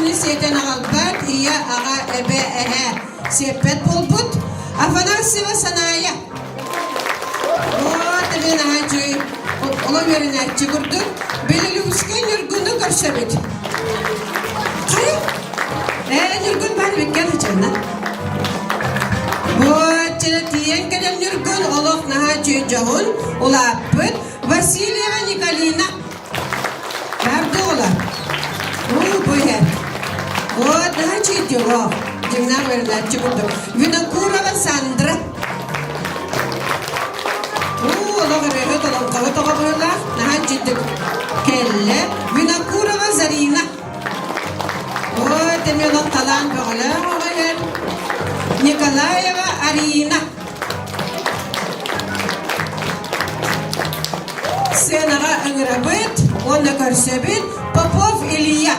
кинини сиэтэн аҕалбат, ийэ, аҕа, эбэ, эһэ сиэппэт буолбут. Афанасьева Санаайа. Вот, эмиэ наһаа үчүгэй олох үөрэнээччи курдук. Белолюбскай Ньургуну көрсөбүт. Хайа? Ээ, Ньургун баар эбиккэн ачанна. Вот, чэ, тиийэн кэлэн Ньургун олох наһаа үчүгэй дьоһун, улааппыт. Васильева Николина. Бардола. Уу, бу иһэр. Вот, наһаа үчүгэй дьоҕо. Дьиҥнээх үөрэнээччи курдук. Винокурова Сандра. Уу, олох ырыаһыт, олоҥхоһут оҕо быһыылаах. Наһаа үчүгдүк кэллэ. Винокурова Зарина. Вот, эмиэ олох талаан бөҕөлөөх оҕо иһэр. Николаева Арина. Сценаҕа ыҥырабыт уонна көрсөбүт Попов Илья.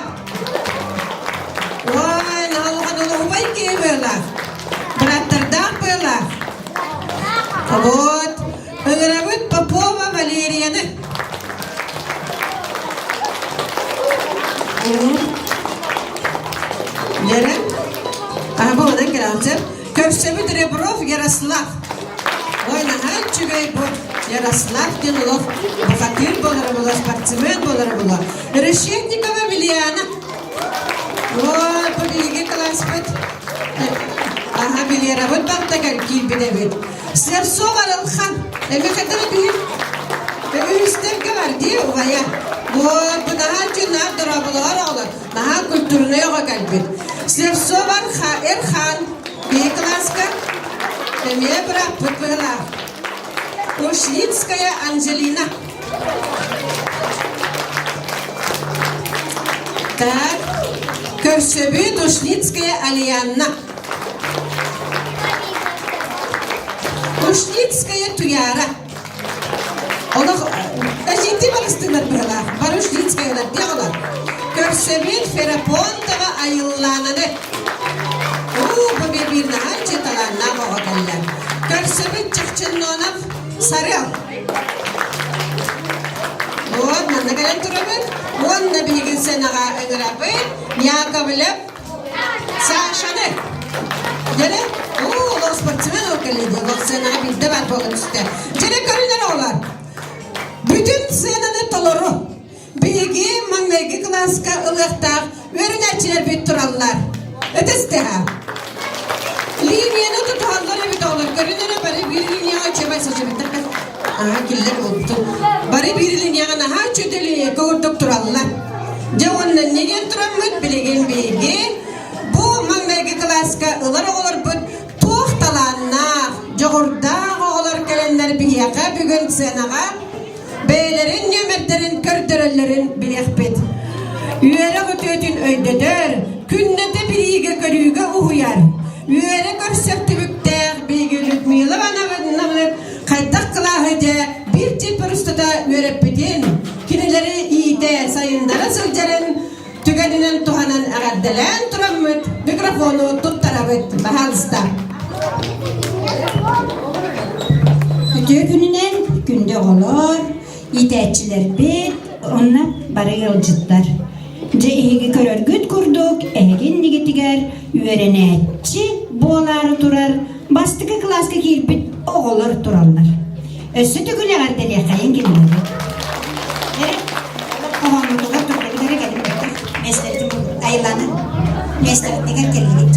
Ой, наһаа улахан киһи быалаах. Быраттардаах быалаах. Вот, ыҥырабыт Попова Валерияны. Лера, а бу онон кэлээхчэ. Көрсөбүт Ребров Ярослав. Ой, наһаа үчүгэй бу Ярослав диэн олох бухатыыр буолара була, спортсмен буолара була. Решетникова Вилиана. Ой, бу биһиги кылааспыт. Аха, Вилерабыт балтагар киирбит эбит. Слепцов Арылхан. Эми кытары биир үһүстэргэ бар дии убайа. Вот, бу наһаа үчүн наһаа дорооболоһор оҕолор. Наһаа культурнай оҕо кэлбит. Слепцов Эрхан. Биир кылааска эмиэ бырааппыт быһылаах. Ушницкая Анжелина. Так, көрсөбүт Ушницкая Алианна. Ушницкая Туяра. Олох эжити барыстынар быһылаах. Бары Ушницкаялар диэҕилэр. Көрсөбүт Ферапонтова Айыллаананы. Уу, бу биир наһаа талааннаах оҕо кэллэ. Көрсөбүт Чахчыннонов Сарыал. Вот, манна кэлэн турабыт. Уонна биһиги сценаҕа ыҥырабыт Яковлев Сашаны. Дьэрэ, уу, олох спортсмен ол кэллэ дии, олох сценаҕа биирдэ баар буолан түстэ. Дьэрэ көрүнэр оҕолор. Бүтүн сценаны толору. Биһиги маҥнайгы кылааска ылыахтаах үөрэнээччилэрбит тураллар. Ытыстыһа. Линияны тутуһаллар эбит оҕолор. Көрүн эрэ бары биир линияҕа үчүгэй сылдьыбыттар. Аа, кинилэр буолбутун. Бары биир линияҕа наһаа үчүгэй линияга курдук тураллар. Дьэ уонна не диэн тураммыт билигин биһиги бу маҥнайгы кылааска ылар оҕолорбут туох талааннаах, дьоҕурдаах оҕолор кэлэннэр биһиэхэ бүгүн сценаҕа бэйэлэрин нүөмэрдэрин көрдөрөллөрүн билиэхпит. Үөрэх үтүөтүн өйдөтөр, күннэтэ билиигэ-көрүүгэ уһуйар, үөрэ көрсөр түбүктээх биһиги Людмила Ивановнаны хайдах кылааһы дьэ биир чыппар устата үөрэппитин, кинилэри иитэ, сайыннара сылдьарын түгэнинэн туһанан эҕэрдэлээн тураммыт микрофону туттарабыт. Баһаалыста. Үтүө күнүнэн күндү оҕолор, иитээччилэрбит, уонна бары ыалдьыттар. Дьэ эһиги көрөргүт курдук, эһиги иннигитигэр үөрэнээччи буолаары турар бастакы кылааска киирбит оҕолор тураллар. Өссө төгүл эҕэрдэлиэххэйин кинилэри. Эрэ, хоһооннутугар турдубут эрэ кэлин миэстэритин айыллааны миэстэритигэр кэллигит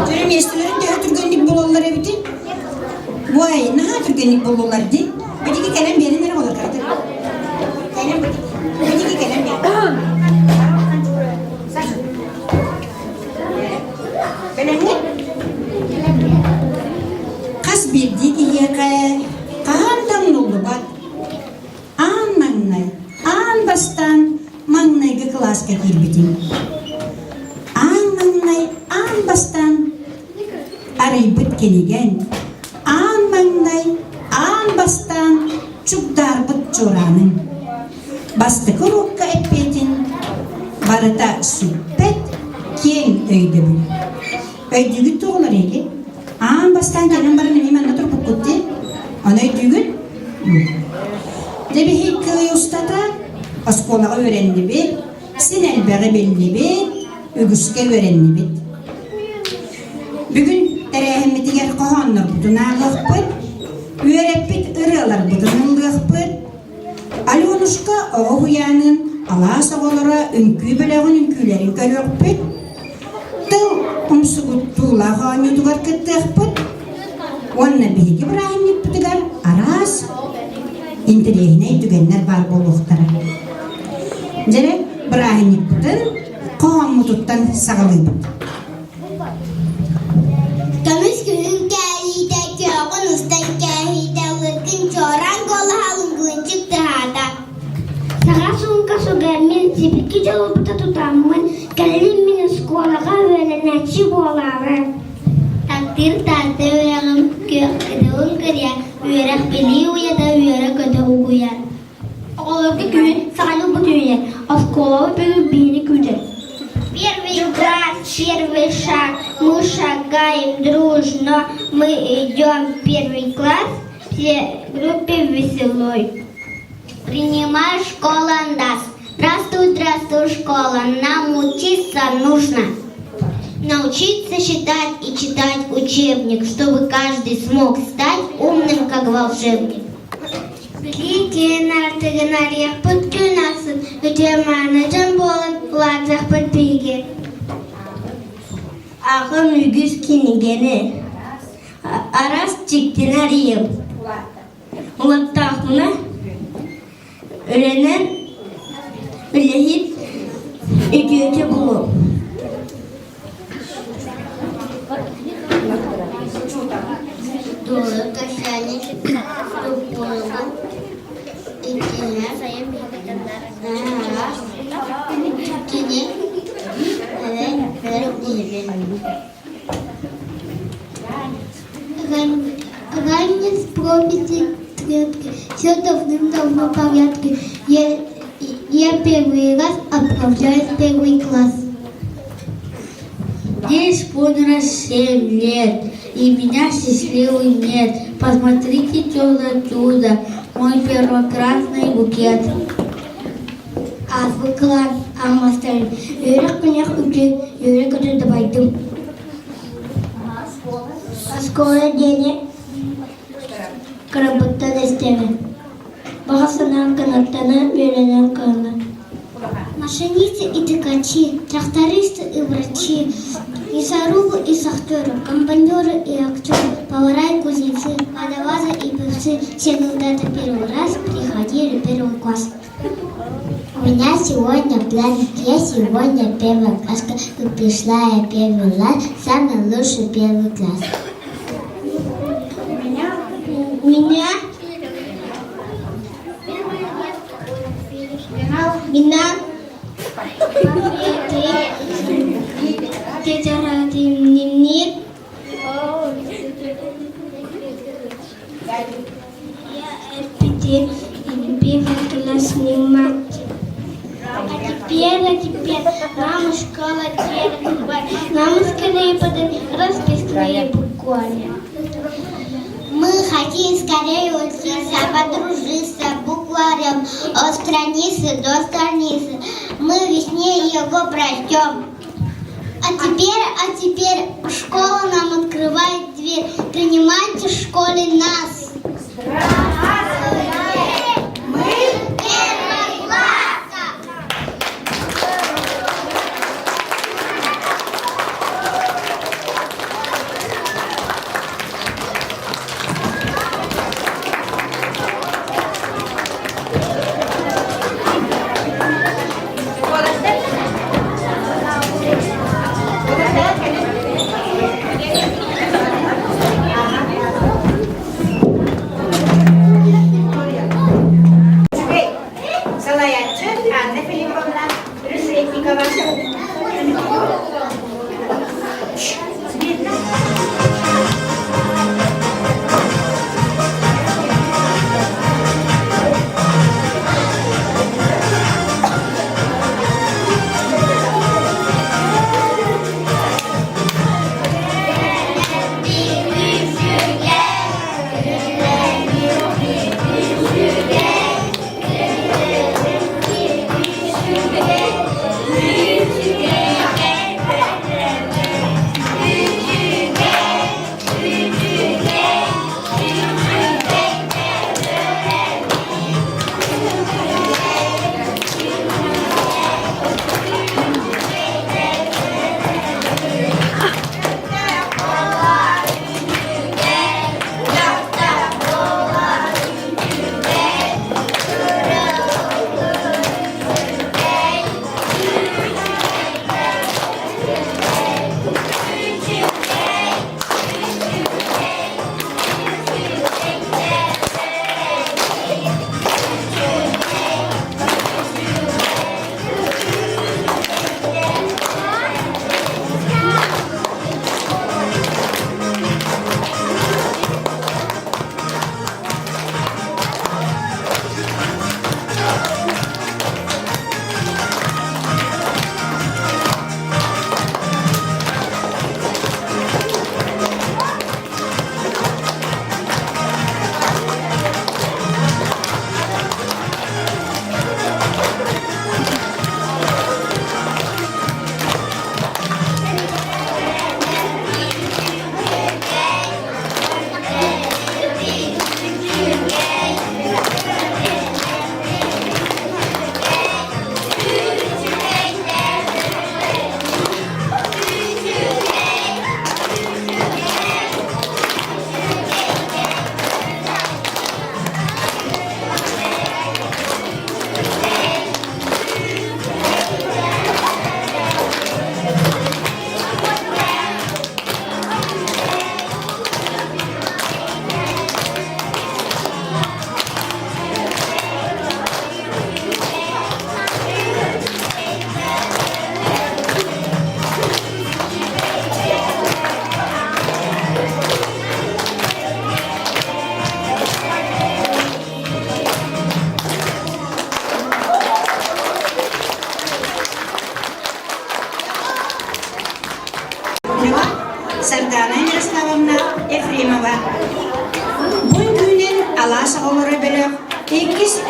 Дьөрү миэстэлэрин төһө түргэнник булаллар эбитий? Уай, наһаа түргэнник буллулар дии. Битиги кэлэн биэрин эрэ олор кыратык. Кэлэн битиги кэлэн биэрин. Саша. Бэлэмҥин? Хас биирдии киһиэхэ хаһан да умнуллубат Аан маҥнай, аан бастаан маҥнайгы кылааска киирбитим. Аан маҥнай, аан бастаан арыйбыт кинигэн, аан маҥнай, аан бастаан чугдаарбыт чуораанын. Бастакы уруокка эппиэтин барыта сүппэт киэҥ өйдөбүл. Өйдүүгүт туолар эги? Аан бастаан кэлэн баран эмиэ манна турбуккут дии. Ону өйдүүгүт? Дьэ биһи кый устата оскуолаҕа үөрэннибит, син элбэҕи биллибит, үгүскэ үөрэннибит. Бүгүн тэрээһиммитигэр хоһооннорбутун ааҕыахпыт, үөрэппит ырыаларбытын ыллыахпыт, Аленушка оҕо уһуйаанын алаас оҕолоро үҥкүү бөлөҕүн үҥкүүлэрин көрүөхпүт, тыл умсугутуулаах оонньуутугар кыттыахпыт уонна биһиги бырааһынньыкпытыгар араас интэриэһинэй түгэннэр баар буолуохтара. Дьэ, бырааһынньыкпытын хоһооммутуттан саҕалыыбыт. Көмүс күһүн кээһиитэ, күөҕүн устан кээһиитэ, лыркын чуораан куолаһа лыҥкынчык тыһаата. Саҥа суумка сугэммин, сибикки дьолбута тутаммын, кэллим мин оскуолаҕа үөрэнээччи буолаары. Таптыыр Таатта үрэҕим күөх кытылын кырыйа, үөрэх-билии уйата үөрэ-көтө угуйар. Оҕолорго күһүн саҥа дьылбыт үүнэр, оскуолабыт бүгүн биһини күүтэр. Первый класс, первый шаг, мы шагаем дружно, мы идем в первый класс, все в группе веселой. Принимай школа нас. Здравствуй, здравствуй, школа, нам учиться нужно. Научиться считать и читать учебник, чтобы каждый смог стать умным, как волшебник. Билии киэн аартыгын арыйахпыт күн ахсын, үтүө-мааны дьон буолан улаатыахпыт биһиги. Аҕам үгүс кинигэни араас дьиктини арыйып, улаттаахпына үлэнэн үлэһит үтүөтэ булуом. Дуолу кэпсээни туппуругун иккиһинэ кини Ранец прописи клетки, все давным-давно в порядке. Я, я первый раз отправляюсь в первый класс. Мне исполнилось 7 лет, и меня счастливый нет. Посмотрите, чудо, чудо, мой первокрасный букет. Азбукалар алмастарын үөрэх күнэх үтүө үөрэ-көтө дабайдым. Оскуола диэни кырабыттан истэбин. Баҕа санаам кынаттана үөрэнэн кыһана. Машинисты и ткачи, трактористы и врачи, лесорубы и шахтеры, комбайнеры и актеры, повара и кузнецы, водолазы и певцы, все когда-то первый раз приходили в первый класс. У меня сегодня праздник, я сегодня первокласска, тут пришла я первый раз, самый лучший первый класс. Меня Меня Дневник. Я первый класс снимать. А теперь нам школа дверь нам скорее подать расписные буквально. Мы хотим скорее учиться, подружиться букварем от страницы до страницы. Мы весне его прочтем. А теперь школа нам открывает дверь. Принимайте в школе нас. Здравствуйте! Мы первокласса!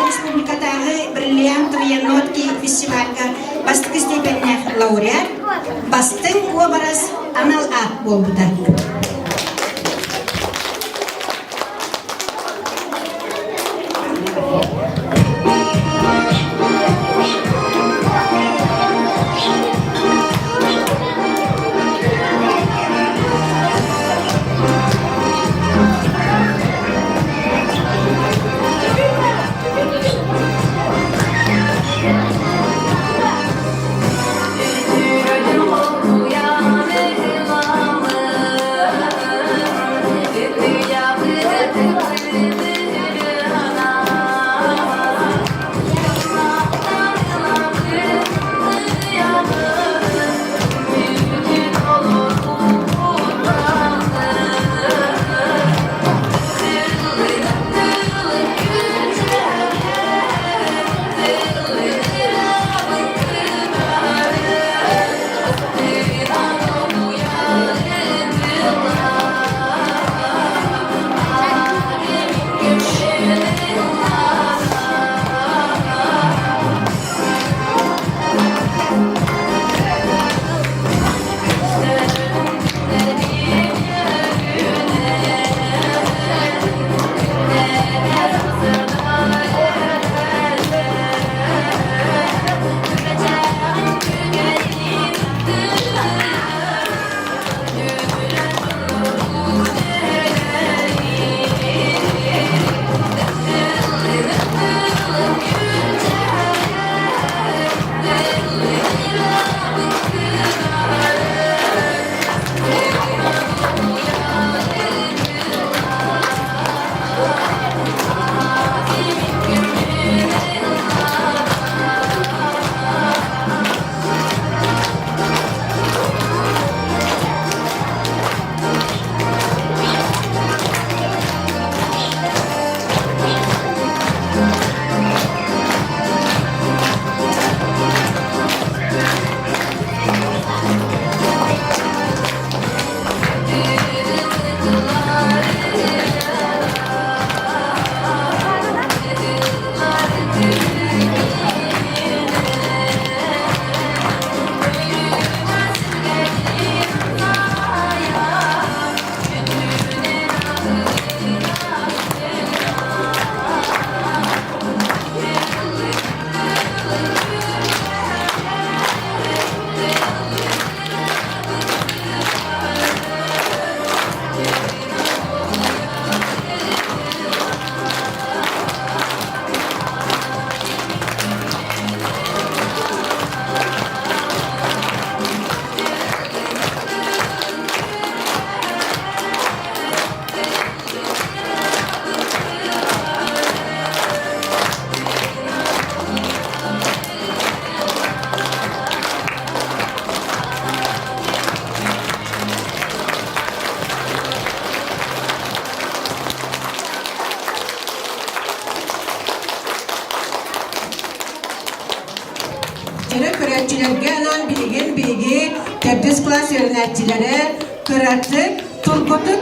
республикатааҕы «Бриллиантовые нотки» фестивальга бастакы степеннээх лауреат, бастыҥ уобарас анал аат буолбута. Кэрэ көрөөччүлэргэ анаан билигин биһиги төрдүс кылаас үөрэнээччилэрэ кыратык, тургутук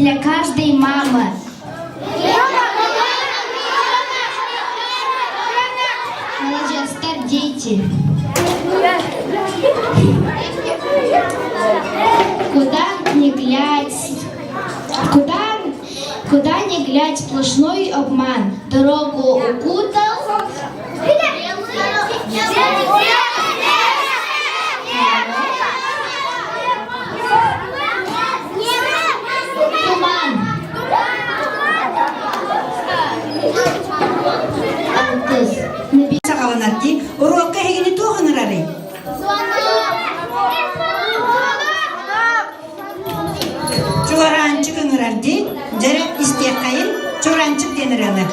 для каждой мамы. Молодецтар дети. Куда ни глядь, куда, куда ни глядь, сплошной обман. Дорогу укутал. Туман. Алтыс. Саҕаланар дии. Уруокка эһигини туох ыҥырарый? Чуораанчык ыҥырар дии. Дьэрэ истиэххэйин. Чуораанчык диэн ырыаны.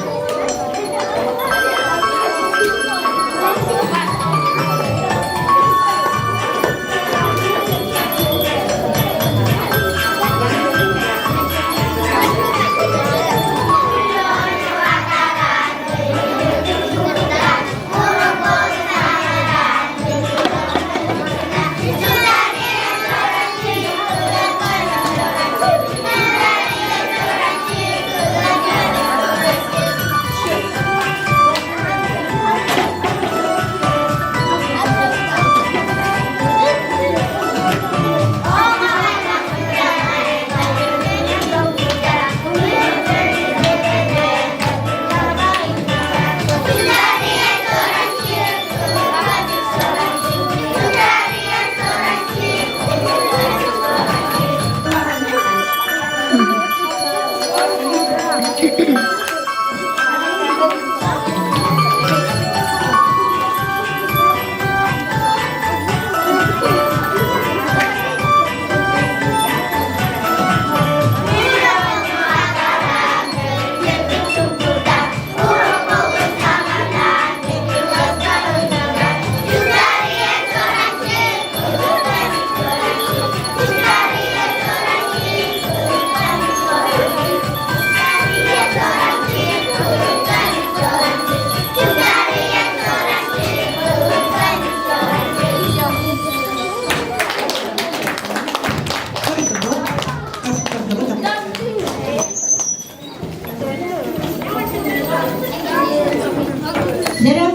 Дэрэ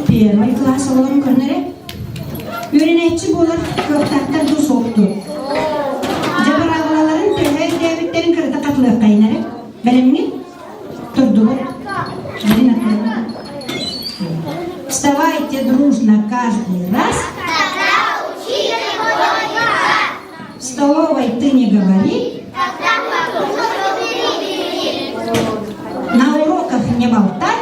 первый класс оҕолорун көрүнэрэ. Үөрэнээччи буолар кыахтаахтар дуу суох дуу. Дьабараалаларын төһө өйдөөбүттэрин кырата хатылыаххайын эрэ. Бэлэмҥин? Турдубут. Вставайте дружно каждый раз. В столовой ты не говори. На уроках не болтай.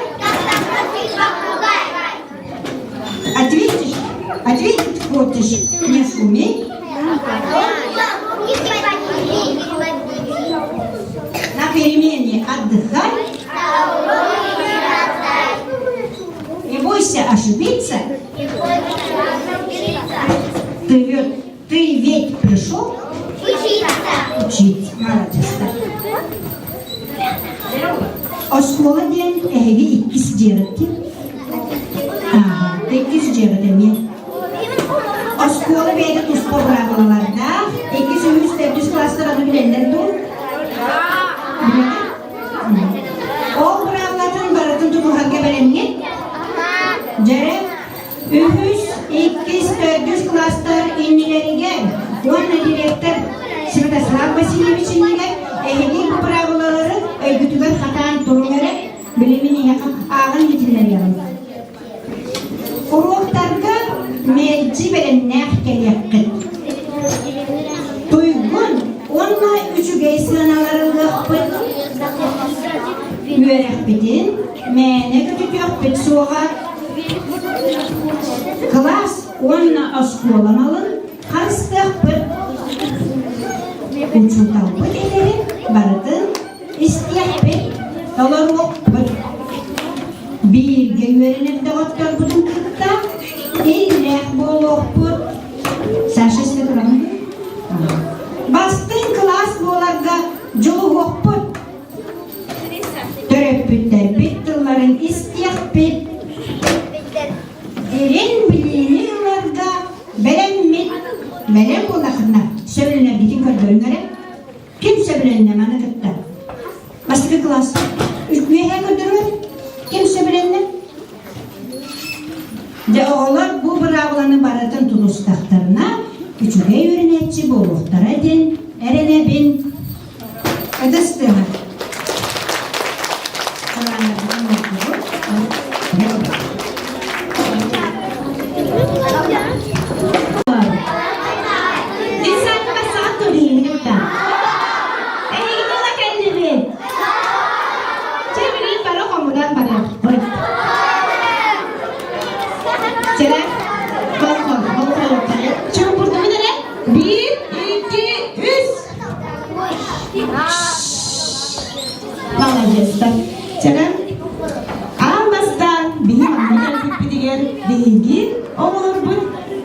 Ответишь, ответить хочешь, не шумей. На перемене отдыхай. Не бойся ошибиться. Ты ведь, ты ведь пришел учиться. Учить. Молодец. Оскуола диэн эһиги иккис дьиэҕиттин. Иккис дьиэҕит эмиэ. Оскуола бэйэтэ туспа быраабылалардаах. Иккис, үһүс, төрдүс кылаастар аны билэллэр дуо? Ол быраабылатын барытын тутуһарга бэлэмҥит? Дьэрэ, үһүс, иккис, төрдүс кылаастар иннилэригэр уонна директор Святослав Васильевич иннигэр эһиги бу быраабылалары өйгүтүгэр хатаан туруҥ эрэ, билимин эһиэхэ ааҕан иһитиннэриэҕим. Уруоктарга мэлдьи бэлэмнээх кэлиэххит. Туйгун уонна үчүгэй сыаналары ылыахпыт. Үөрэхпитин мээнэ көтүтүөхпүт суоҕа. Кылаас уонна оскуола малын харыстыахпыт. Учууталбыт этэрин барытын истиэхпит, толоруохпут. Бииргэ үөрэнэр доҕотторбутун кытта иллээх буолуохпут. Саша Светлановна. Бастыҥ кылаас буоларга дьулуһуохпут. Төрөппүттэрбит тылларын истиэхпит. Дириҥ билиини ыларга бэлэммит. Бэлэм буоллаххытына, сөбүлэнэргитин көрдөрүҥ эрэ. Ким сөбүлэннэ маны кытта? Бастакы класс. Үөһээ көрдөрүөр. Ким сөбүлэннэ? Дьэ оҕолор бу быраабыланы барытын тутустахтарына үчүгэй үөрэнээччи буолуохтара диэн эрэнэбин. Ытыс тыаһа. Bir, iki, үс. Маладьыастар. Чэрэн, аан бастаан биһи манна кэлбиппитигэр биһиги оҕолорбут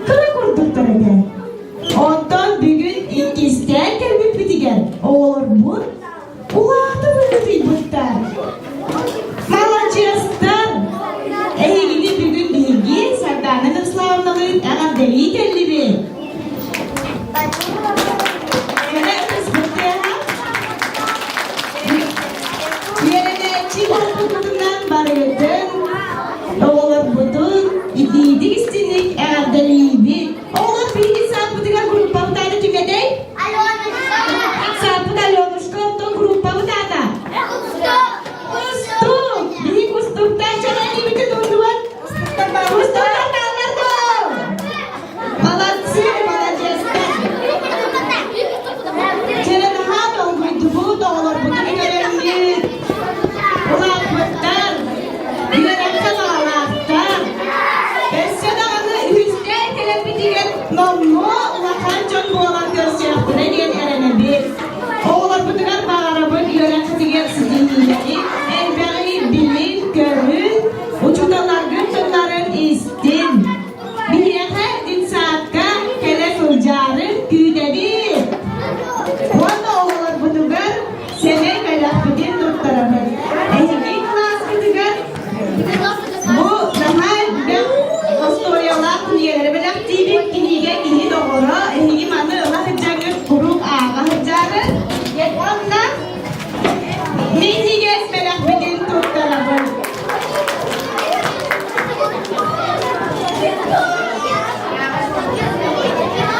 кыра курдуктар этэ. Онтон бүгүн иккистээн кэлбиппитигэр оҕолорбут улаата быһыытыйбыттар. Маладьыастар! Эһигини бүгүн биһиги Сардаана Мирославовналыын эҕэрдэлии кэллибит. Үөрэнээччи буолбутунан барыгытын, оҕолорбутун итиитик истиҥник эҕэрдэлиибит. Оҕолор биһиги сааппытыгар группабыт аата түҥэтэй? Сааппыт Аленушка, оттон группабыт аата? Кустук! Биһи Кустуктан чэлэлиибитин ундубат. Кустуктан тааллар дуо? Молодцы, молодецтар! Чэрэ наһаа долгуйдубут, оҕолорбутун көрөммүт, улааппыттар, үөрэххэ баҕалаахтар. Өссө даҕаны үһүстээн кэлэрбитигэр номнуо улахан дьон буолан көрсүөхпүнэ диэн эрэнэбит. Оҕолорбутугар баҕарабыт үөрэххитигэр ситиһиилэри, элбэҕи билин, көрүн, учууталларгыт тылларын истин. Биһиэхэ детсадка кэлэ сылдьаарын күүтэбит. Уонна оҕолорбутугар сэмэй бэлэхпитин туттарабыт. Эһиги кылааскытыгар бу наһаа элбэх остуоруйалаах кинигэлэри бэлэхтиибит. Кинигэ киһи доҕоро. Эһиги маны ыла сылдьаҥҥыт куруук ааҕа сылдьаары. Уонна минньигэс бэлэхпитин туттарабыт.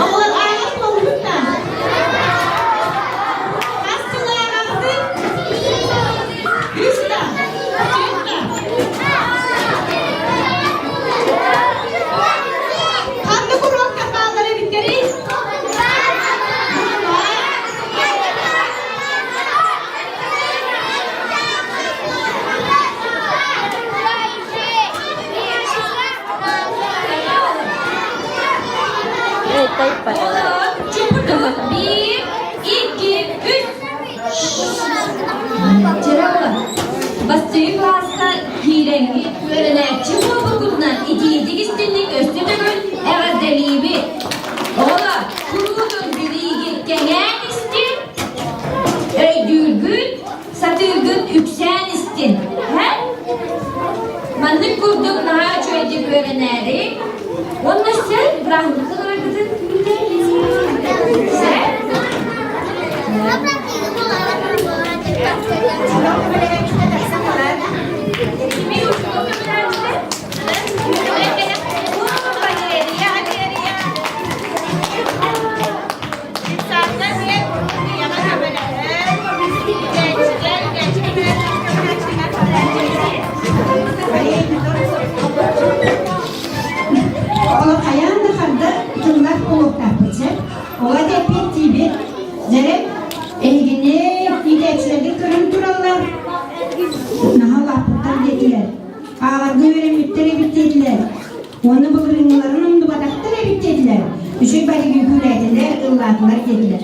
Оҕолор ааҕар буолбут да? Хас тыл ааҕаҕытый? Үс да? Түөрт да? Ханнык уруоктар бааллар эбиттэрий? Bir, iki, үс. Бастыҥ кылааска киирэҥҥит үөрэнээччи буолбуккутунан итиитик истинник өссө төгүл эҕэрдэлиибит. Оҕолор, куруутун билиигит кэҥээн истин, өйдүүргүт, сатыыргыт үксээн истин. Һэ? Маннык курдук наһаа үчүгэйдик үөрэнээри уонна өссө бырааһынньыкка бараргытын күүтэбит. Сэ? Оҕолор хайаан да харда тыллаах буолуохтаахпыт сөп. Оҕо эппиэттиибит. Дьэрэ, эһигини иитээччилэргэ көрөн тураллар. Наһаа улааппыттар диэтилэр. Ааҕарга үөрэммиттэр эбит диэтилэр. Уонна былырыыҥҥыларын умнубатахтар эбит диэтилэр. Үчүгэй барыгы күүлээтилэр, ыллаатылар диэтилэр.